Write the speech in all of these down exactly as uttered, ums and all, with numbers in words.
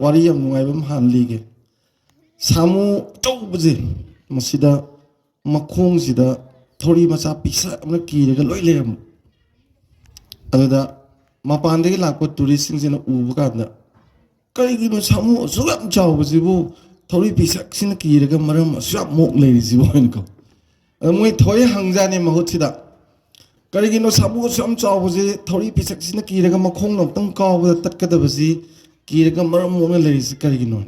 ꯋꯥꯔꯤ ꯌꯥꯝ ꯅꯨꯡꯉꯥꯏꯕ ꯑꯃ ꯍꯥꯟꯅ ꯂꯤꯒꯦ꯫ ꯁꯥꯃꯨ ꯑꯆꯧꯕꯁꯦ, ꯃꯁꯤꯗ ꯃꯈꯣꯡꯁꯤꯗ ꯊꯧꯔꯤ ꯃꯆꯥ ꯄꯤꯛꯁꯛ ꯑꯃꯅ ꯀꯤꯔꯒ ꯂꯣꯏ ꯂꯩꯔꯝꯕ꯫ ꯑꯗꯨꯗ ꯃꯄꯥꯟꯗꯒꯤ ꯂꯥꯛꯄ ꯇꯨꯔꯤꯁꯁꯤꯡꯁꯤꯅ ꯎꯕ ꯀꯥꯟꯗ, "ꯀꯔꯤꯒꯤꯅꯣ ꯁꯥꯃꯨ ꯑꯁꯨꯛ ꯌꯥꯝ ꯆꯥꯎꯕꯁꯤꯕꯨ ꯊꯧꯔꯤ ꯄꯤꯛꯁꯛꯁꯤꯅ ꯀꯤꯔꯒ ꯃꯔꯝ ꯑꯁꯨꯛ ꯌꯥꯝ ꯃꯣꯛ ꯂꯩꯔꯤꯁꯤꯕꯨ?" ꯍꯥꯏꯅꯀꯣ꯫ ꯑꯗ ꯃꯣꯏ ꯊꯣꯏ ꯍꯪꯖꯥꯅꯤ ꯃꯍꯨꯠꯁꯤꯗ, "ꯀꯔꯤꯒꯤꯅꯣ ꯁꯥꯃꯨ ꯑꯁꯨꯛ ꯌꯥꯝ ꯆꯥꯎꯕꯁꯤ ꯊꯧꯔꯤ ꯄꯤꯛꯁꯛꯁꯤꯅ ꯀꯤꯔꯒ ꯃꯈꯣꯡꯅ ꯑꯃꯨꯛꯇꯪ ꯀꯥꯎꯕꯗ ꯇꯠꯀꯗꯕꯁꯤ ꯀꯤꯔꯒ ꯃꯔꯝ ꯃꯣꯛꯅ ꯂꯩꯔꯤꯁꯤ ꯀꯔꯤꯒꯤꯅꯣ?"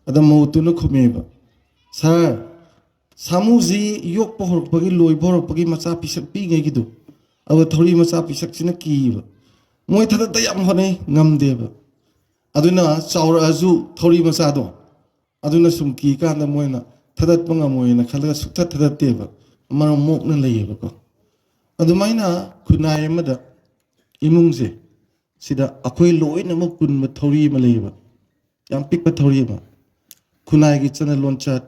ꯑꯗ ꯃꯍꯨꯠꯇꯨꯅ ꯈꯨꯝꯃꯦꯕ, "ꯁꯥꯔ, ꯁꯥꯃꯨꯁꯤ ꯌꯣꯛꯄ ꯍꯧꯔꯛꯄꯒꯤ, ꯂꯣꯏꯕ ꯍꯧꯔꯛꯄꯒꯤ ꯃꯆꯥ ꯄꯤꯁꯛ ꯄꯤꯛꯏꯉꯩꯒꯤꯗꯣ, ꯑꯗꯨ ꯊꯧꯔꯤ ꯃꯆꯥ ꯄꯤꯁꯛꯁꯤꯅ ꯀꯤꯕ꯫ ꯃꯣꯏ ꯊꯥꯗꯠꯇ ꯌꯥꯝ ꯍꯣꯠꯅꯩ, ꯉꯝꯗꯦꯕ꯫ ꯑꯗꯨꯅ ꯆꯥꯎꯔꯛꯑꯁꯨ ꯊꯧꯔꯤ ꯃꯆꯥꯗꯣ, ꯑꯗꯨꯅ ꯁꯨꯝ ꯀꯤꯀꯥꯟꯗ ꯃꯣꯏꯅ ꯊꯥꯗꯠꯄ ꯉꯝꯃꯣꯏꯅ ꯈꯜꯂꯒ ꯁꯨꯛꯊꯠ ꯊꯥꯗꯠꯇꯦꯕ, ꯃꯔꯝ ꯃꯣꯛꯅ ꯂꯩꯌꯦꯕꯀꯣ"꯫ ꯑꯗꯨꯃꯥꯏꯅ ꯈꯨꯟꯅꯥꯏ ꯑꯃꯗ, ꯏꯃꯨꯡꯁꯦ, ꯁꯤꯗ ꯑꯩꯈꯣꯏ ꯂꯣꯏꯅꯃꯛ ꯄꯨꯟꯕ ꯊꯧꯔꯤ ꯑꯃ ꯂꯩꯌꯦꯕ, ꯌꯥꯝ ꯄꯤꯛꯄ ꯊꯧꯔꯤ ꯑꯃ꯫ ꯈꯨꯟꯅꯥꯏꯒꯤ ꯆꯠꯅ ꯂꯣꯟꯆꯠ,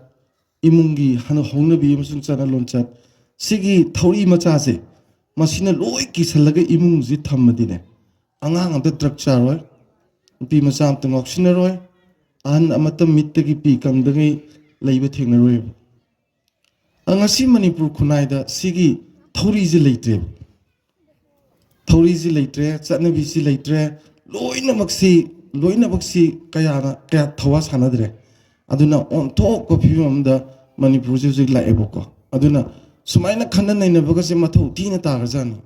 ꯏꯃꯨꯡꯒꯤ ꯍꯅ-, ꯍꯧꯅꯕꯤ ꯑꯃꯁꯨꯡ ꯆꯠꯅ ꯂꯣꯟꯆꯠ, ꯁꯤꯒꯤ ꯊꯧꯔꯤ ꯃꯆꯥꯁꯦ, ꯃꯁꯤꯅ ꯂꯣꯏ ꯀꯤꯁꯜꯂꯒ ꯏꯃꯨꯡꯁꯤ ꯊꯝꯃꯗꯤꯅꯦ, ꯑꯉꯥꯡ ꯑꯝꯇ ꯗ꯭ꯔꯛ ꯆꯥꯔꯣꯏ, ꯅꯨꯄꯤ ꯃꯆꯥ ꯑꯝꯇ ꯉꯥꯎꯁꯤꯟꯅꯔꯣꯏ, ꯑꯍꯟ ꯑꯃꯠꯇ ꯃꯤꯠꯇꯒꯤ ꯄꯤ ꯀꯪꯗꯉꯩ ꯂꯩꯕ ꯊꯦꯡꯅꯔꯣꯏꯕ꯫ ꯑ, ꯉꯁꯤ ꯃꯅꯤꯄꯨꯔ ꯈꯨꯟꯅꯥꯏꯗ ꯁꯤꯒꯤ ꯊꯧꯔꯤꯁꯤ ꯂꯩꯇ꯭ꯔꯦꯕ꯫ ꯊꯧꯔꯤꯁꯤ ꯂꯩꯇ꯭ꯔꯦ, ꯆꯠꯅꯕꯤꯁꯤ ꯂꯩꯇ꯭ꯔꯦ, ꯂꯣꯏꯅꯃꯛꯁꯤ, ꯂꯣꯏꯅꯃꯛꯁꯤ ꯀꯌꯥꯅ, ꯀꯌꯥ ꯊꯧꯋꯥ ꯁꯥꯟꯅꯗ꯭ꯔꯦ꯫ ꯑꯗꯨꯅ ꯑꯣꯟꯊꯣꯛꯄ ꯐꯤꯕꯝ ꯑꯃꯗ ꯃꯅꯤꯄꯨꯔꯁꯤ ꯍꯧꯖꯤꯛ ꯂꯥꯛꯑꯦꯕꯀꯣ꯫ ꯑꯗꯨꯅ ꯁꯨꯃꯥꯏꯅ ꯈꯟꯅ ꯅꯩꯅꯕꯒꯁꯦ ꯃꯊꯧ ꯊꯤꯅ ꯇꯥꯈ꯭ꯔꯖꯥꯠꯅꯤ꯫